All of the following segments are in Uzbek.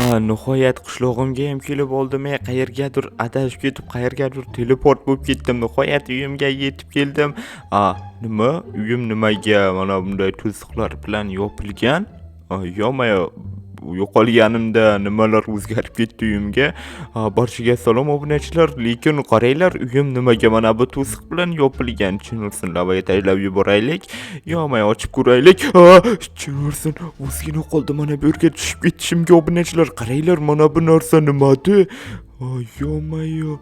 Nihoyat qishlog'imga ham kelib oldim. Qayergadir adashib ketib, qayergadir teleport bo'lib ketdim. Nihoyat uyimga yetib keldim. Nima? Uyim nimaga mana bunday to'siqlar bilan yopilgan? Ё-моё, yo'qolganimda nimalar o'zgarib ketdi uyimga? Barchaga salom, obunachilar, lekin qaranglar, uyim nimaga mana bu to'siq bilan yopilgan? Chin ursin, lavaga tashlab yuboraylik. Ё-моё, ochib ko'raylik. Chin ursin, ozgina qoldi mana bu yerga tushib ketishimga, obunachilar. Qaranglar, mana bu narsa nimadi? Ё-моё.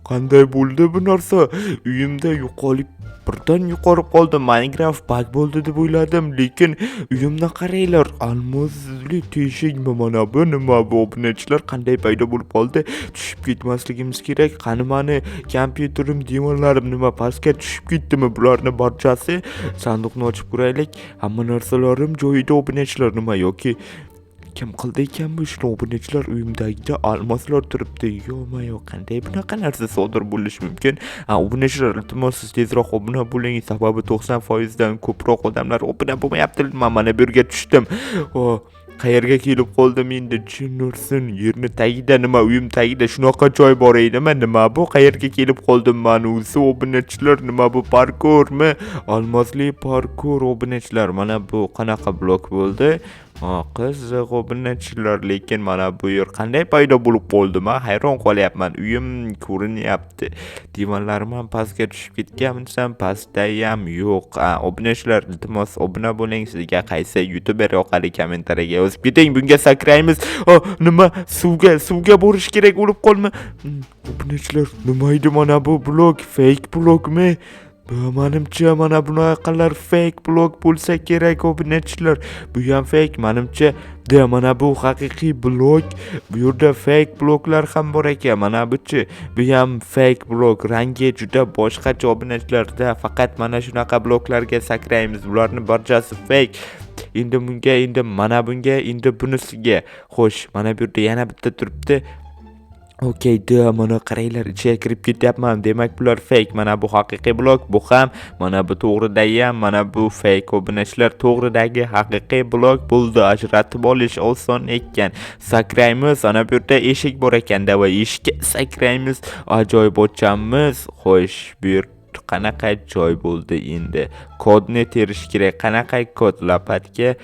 Qanday bo'ldi bu narsa? Uyimda yo'qolib, birdan yo'qolib qoldim. Minecraft bug bo'ldi deb o'yladim, lekin uyimni qaranglar, almozli teshikmi mana bu? Nima bu, obunachilar? Qanday paydo bo'lib qoldi? Tushib ketmasligimiz kerak. Qani mani kompyuterim, divanlarim nima, pastga tushib ketdimi bularni barchasi? Sandiqni ochib ko'raylik. Hamma narsalarim joyida, obunachilar, nima yoki kim qildi ekan bu ishni, obunachilar? Uyimdagida almoslar turibdi. Ё-моё, qanday bunaqa narsa sodir bo'lishi mumkin? Obunachilar, iltimos, siz tezroq obuna bo'ling, sababi 90% dan ko'proq odamlar obuna bo'lmayapti. Man mana bu yerga tushdim. Qayerga kelib qoldim endi? Jin ursin, yerni tagida nima, uyim tagida shunaqa joy bor edimi? Nima bu? Qayerga kelib qoldim man o'zi, obunachilar? Nima bu, parkurmi? Olmosli parkur, obunachilar. Mana bu qanaqa blok bo'ldi? Qiziq, obunachilar, lekin mana bu yer qanday paydo bo'lib qoldi? Man hayron qolyapman. Uyim ko'rinyapti. Divanlarim ham pastga tushib ketganmisam, pastdayam yo'q. Obunachilar, iltimos, obuna bo'ling. Sizga qaysi youtuber yoqadi, kommentariyaga yozib keting. Bunga sakraymiz. Nima? Suvga borish kerak, o'lib qolma. Obunachilar, nima edi mana bu blok? Fake blokmi? Manimcha, mana bunaqalar fake blok bo'lsa kerak, obunachilar. Bu ham fake, manimcha. Да, mana bu haqiqiy blok. Bu yerda fake bloklar ham bor ekan. Mana buchi, bu ham fake blok. Rangi juda boshqacha, obunachilarda. Faqat mana shunaqa bloklarga sakraymiz. Bularni barchasi fake. Endi bunga, endi mana bunga, endi bunisiga. Xo'sh, mana bu yerda yana bitta turibdi. Okey, да, mana qaranglar, ichiga kirib ketyapman. Demak, bular fake. Mana bu haqiqiy blok, bu ham, mana bu to'g'ridagi ham, mana bu fake, obunachilar. To'g'ridagi haqiqiy blok bo'ldi. Ajratib olish oson ekan. Sakraymiz. Ana bu yerda eshik bor ekan, va eshikka sakraymiz. Ajoyib, ochamiz. Xo'sh, bu yer qanaqa joy bo'ldi endi? Kodni terish kerak. Qanaqa kod? Лопатка.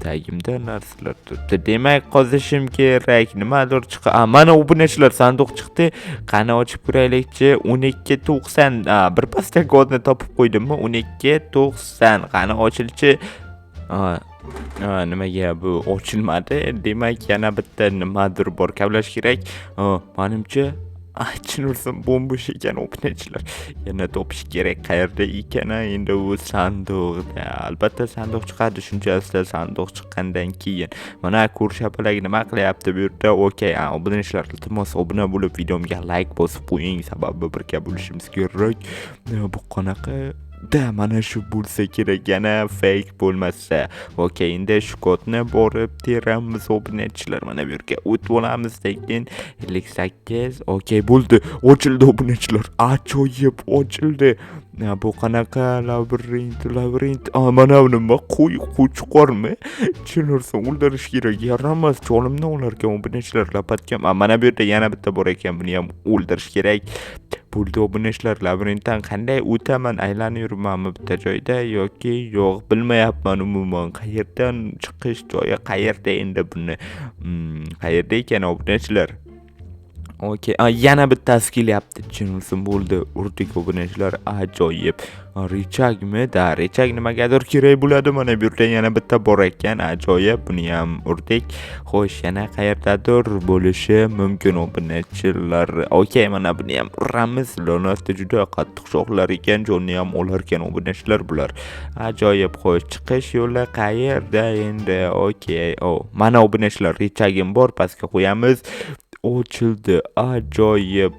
Tagimda narsalar turibdi. Demak, qozishim kerak. Nimadir chiqa. Mana, obunachilar, sandiq chiqdi. Qani, ochib ko'raylikchi. 1290. Bir pasda kodni topib qo'ydimmi? 1290. Qani, ochilchi. Nimaga bu ochilmadi? Demak, yana bitta nimadir bor. Kavlash kerak. Manimcha, chin ursin, bo'm-bo'sh ekan, obunachilar. Yana topish kerak, qayerda ekan endi u sandiqda. Albatta sandiq chiqadi, shunchasida sandiq chiqqandan keyin. Mana ko'rshapalak nima qilyapti bu yerda? Okey, obunachilar, iltimos, obuna bo'lib, videomga like bosib qo'ying, sababi birga bo'lishimiz kerak. Bu qanaqa? Да, mana shu bo'lsa kerak, yana fake bo'lmasa. Okey, endi shu kodni borib teramiz, obunachilar. Mana bu yerga o'tib olamiz, lekin 58. Okey, bo'ldi. Ochildi, obunachilar. Ajoyib ochildi. Bu qanaqa labirint, labirint? Mana nima? Qo'y, qo'chqormi? Chin ursin, o'ldirish kerak. Yaramas, jonimni olar ekan, obunachilar. Лопатка. Mana bu yerda yana bitta bor ekan, buni ham o'ldirish kerak. Bo'ldi, obunachilar, labirintdan qanday o'taman? Aylanib yuribmanmi bitta joyda yoki yo'q? Bilmayapman umuman. Qayerdan chiqish joyi qayerda endi buni? Qayerda ekan, obunachilar? Okey, yana bittasi kelyapti. Chin ursin, bo'ldi. Urdik, obunachilar, ajoyib. Рычаг mi? Да, рычаг nimagadir kerak bo'ladi. Mana bu yerda yana bitta bor ekan. Ajoyib, buni ham urdik. Xo'sh, yana qayerdadir bo'lishi mumkin, obunachilar. Okey, mana buni ham uramiz. Lonatda juda qattiq shoxlar ekan, jonni ham olar ekan, obunachilar, bular. Ajoyib, xo'sh, chiqish yo'li qayerda endi? Okey. O, mana, obunachilar, рычаг im bor, pastga qo'yamiz. Ochildi. Ajoyib.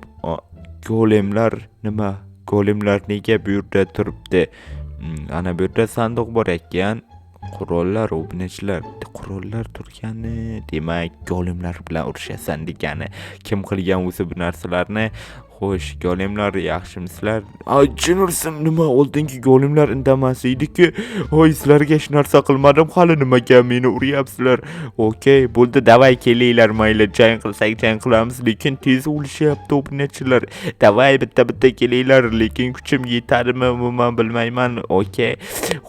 Golemlar nima? Golemlar nega bu yerda turibdi? Ana bu yerda sandiq bor ekan. Qurollar, obunachilar, qurollar turgani, demak, golemlar bilan urushasan degani. Kim qilgan o'zi bu narsalarni? Xo'sh, golemlar, yaxshimisizlar? Ay, jin ursin, nima, oldingi golemlar indamas edi-ku. Oy, sizlarga hech narsa qilmadim hali, nimaga meni uryapsizlar? Okey, bo'ldi, давай kelinglar, mayli, jang qilsak jang qilamiz, lekin tez o'lishyapti obunachilar. Давай bitta-bitta kelinglar, lekin kuchim yetadimi umuman bilmayman. Okey.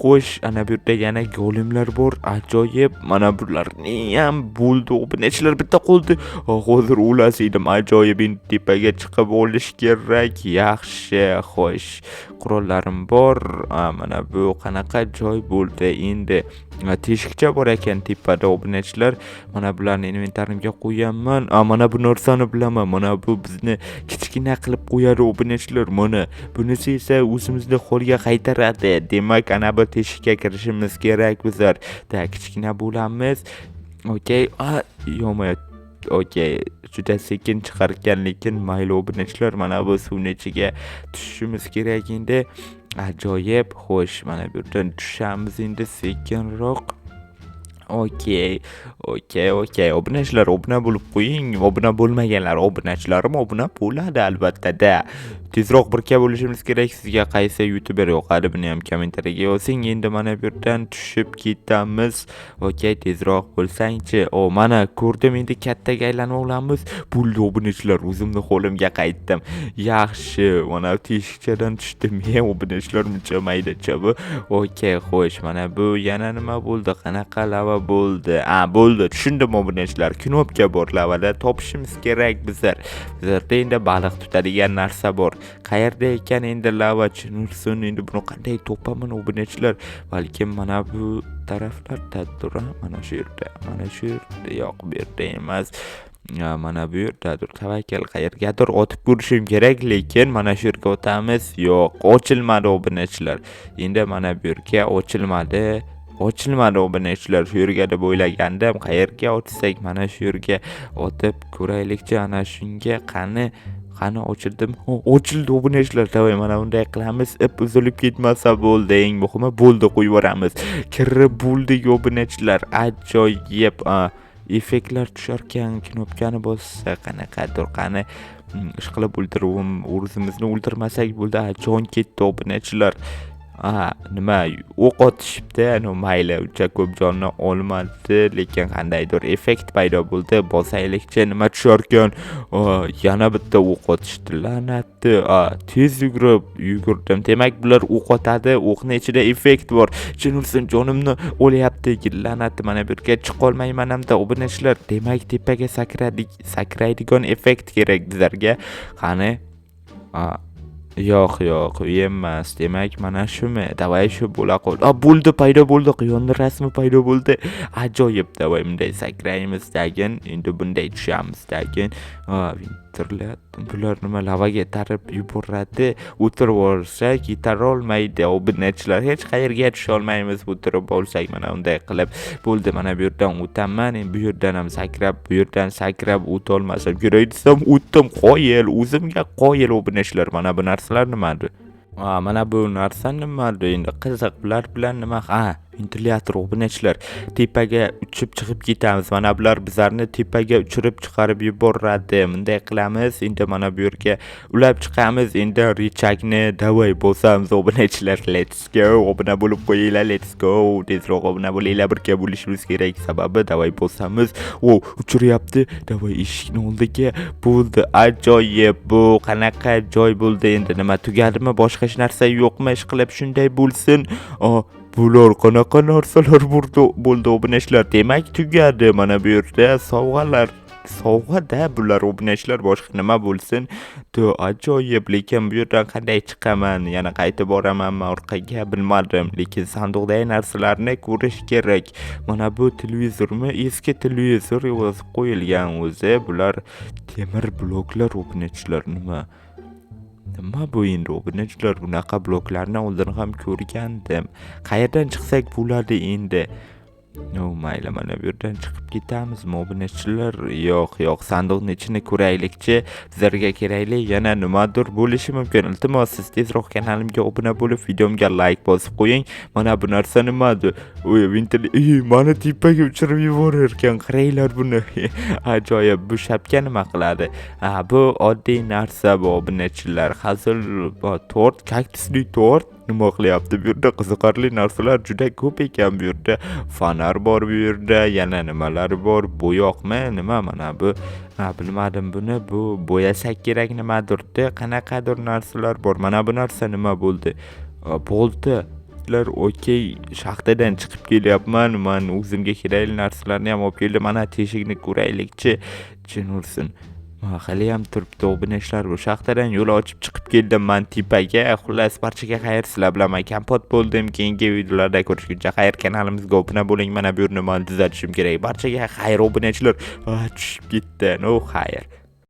Xo'sh, ana bu yerda yana golemlar bor. Ajoyib. Mana bularni ham bo'ldi, obunachilar, bitta qoldi. Hozir o'las edim. Ajoyib, endi tepaga chiqib olish kerak. Yaxshi, xo'sh. Qurollarim bor. Mana bu qanaqa joy bo'ldi endi? Teshikcha bor ekan tepada, obunachilar. Mana bularni inventarimga qo'yaman. Mana bu narsani bilaman. Mana bu bizni kichkina qilib qo'yadi, obunachilar. Mana bunisi esa o'zimizni holga qaytaradi. Demak, ana bu teshikka kirishimiz kerak bizlar. Да, kichkina bo'lamiz. Okey. Yo'q, okey, juda sekin chiqar ekan, lekin mayli, obunachilar, mana bu suvni ichiga tushishimiz kerak endi. Ajoyib. Xo'sh, mana bu yerdan tushamiz endi sekinroq. Okey. Obunachilar, obuna bo'lib qo'ying. Obuna bo'lmaganlar, obunachilarim obuna bo'ladi albatta-da. Tezroq birga bo'lishimiz kerak. Sizga qaysi youtuber yoqadi, buni ham kommentariyaga yozing. Endi mana bu yerdan tushib ketamiz. Okey, tezroq bo'lsangchi. O, mana ko'rdim, endi kattaga aylanib olamiz. Bo'ldi, obunachilar, o'zimni holimga qaytdim. Yaxshi, mana teshikchadan tushdim. Obunachilar, muncha maydacha bu. Okey, xo'sh, mana bu yana nima bo'ldi? Qanaqa lava bo'ldi? A, bo'ldi, tushundim, obunachilar. Knopka bor lavada, topishimiz kerak bizlar. Bizlarda endi baliq tutadigan narsa bor. Qayerda ekan endi lava, jin ursin, endi buni qanday topaman, obunachilar? Balkim mana bu taraflardadir, a? Mana shu yerda, mana shu yerda, yo'q, bu yerda emas. Mana bu yerdadir. Tavakkal, qayergadir otib ko'rishim kerak, lekin mana shu yerga otamiz. Yo'q, ochilmadi, obunachilar. Endi mana bu yerga ochilmadi. Ochilmadi, obunachilar, shu yerga deb o'ylagandim. Qayerga otsak, mana shu yerga otib ko'raylikchi, ana shunga. Qani, qani, ochildimi? Ochildi, obunachilar. Давай mana bunday qilamiz. Ip uzilib ketmasa bo'ldi, eng muhimi. Bo'ldi, qo'yib yuboramiz. Kirib bo'ldik, obunachilar. Ajoyib. Effektlar tusharkan knopkani bossa qanaqadir. Qani, ishqilib o'ldirib, o'zimizni o'ldirmasak bo'ldi. Jon ketdi, obunachilar. Nima, o'q otishibdi. Ну, mayli, uncha ko'p jonni olmadi, lekin qandaydir effekt paydo bo'ldi. Bosaylikchi, nima tusharkan? Yana bitta o'q otishdi, la'natni. Tez yugurib yugurdim. Demak, bular o'q otadi, o'qni ichida effekt bor. Jin ursin, jonimni olyapti, la'natni. Mana bu yerga chiqolmayman hamda, obunachilar. Demak, tepaga sakradik, sakraydigan effekt kerak bizlarga. Qani? Yo'q, yo'q, u emas. Demak, mana shumi? Давай shu bo'la qol. A, bo'ldi, paydo bo'ldi. Quyonni rasmi paydo bo'ldi. Ajoyib. Давай bunday sakraymiz tagin. Endi bunday tushamiz tagin. Winterlar, bular nima, lavaga itarib yuboradi. O'tirib olsak, itarolmaydi, obunachilar. Hech qayerga tusha olmaymiz o'tirib olsak, mana bunday qilib. Bo'ldi, mana bu yerdan o'taman. Endi bu yerdan ham sakrab, bu yerdan sakrab o'tolmasam kerak desam, o'tdim. Qoyil, o'zimga qoyil, obunachilar. Mana bu narsalar nimadir? Mana bu narsa nimadir endi, qiziq. Bular bilan nima? Ha, ventilyator, obunachilar. Tepaga uchib chiqib ketamiz. Mana bular bizlarni tepaga uchirib chiqarib yuboradi. Bunday qilamiz. Endi mana bu yerga ulab chiqamiz. Endi рычаг ni давай bosamiz, obunachilar. Let's go. Obuna bo'lib qo'yinglar. Let's go. Tezroq obuna bo'linglar. Birga bo'lishimiz kerak. Sababi давай bosamiz. O, uchiryapti. Давай eshikni oldiga. Bo'ldi. Ajoyib. Bu qanaqa joy bo'ldi endi? Nima, tugadimi? Boshqa hech narsa yo'qmi? Ishqilib shunday bo'lsin. Bular qanaqa narsalar bo'ldi, obunachilar? Demak, tugadi. Mana bu yerda sovg'alar. Sovg'ada bular, obunachilar, boshqa nima bo'lsin? To ajoyib, lekin bu yerdan qanday chiqaman? Yana qaytib boramanmi orqaga, bilmadim. Lekin sanduqdagi narsalarni ko'rish kerak. Mana bu televizormi? Eski televizor yozib qo'yilgan o'zi. Bular temir bloklar, obunachilar, nima? Nima bu endi, obunachilar? Bunaqa bloklarni oldin ham ko'rgandim. Qayerdan chiqsak bo'ladi endi? No, mayli, mana bu yerdan chiqib ketamizmi, obunachilar? Yo'q, yo'q, sandiqni ichini ko'raylikchi. Bizlarga kerakli yana nimadir bo'lishi mumkin. Iltimos, siz tezroq kanalimga obuna bo'lib, videomga like bosib qo'ying. Mana bu narsa nimadir? Uy, mani tepaga uchirib yuborar ekan. Qaranglar buni. Ajoyib. Bu shapka nima qiladi? Ha, bu oddiy narsa bu, obunachilar. Hazil tort, kaktusli tort. Nima qilyapti bu yerda? Qiziqarli narsalar juda ko'p ekan bu yerda. Fonar bor bu yerda, yana nimalar bor? Bo'yoqmi? Nima mana bu? Ha, bilmadim buni. Bu bo'yasak kerak nimadirda. Qanaqadir narsalar bor. Mana bu narsa nima bo'ldi? Bolta. Okey, shaxtadan chiqib kelyapman. Man o'zimga kerakli narsalarni ham olib keldim. Mana teshikni ko'raylikchi. Jin ursin. Haliyam turibdi, obunachilar. Bu shaxtadan yo'l ochib chiqib keldim man tepaga. Xullas, barchaga xayr, sizlar bilan man Kompot bo'ldim. Keyingi videolarda ko'rishguncha xayr. Kanalimizga obuna bo'ling. Mana bu yerni man tuzatishim kerak. Barchaga xayr, obunachilar. Tushib ketdi. No, xayr.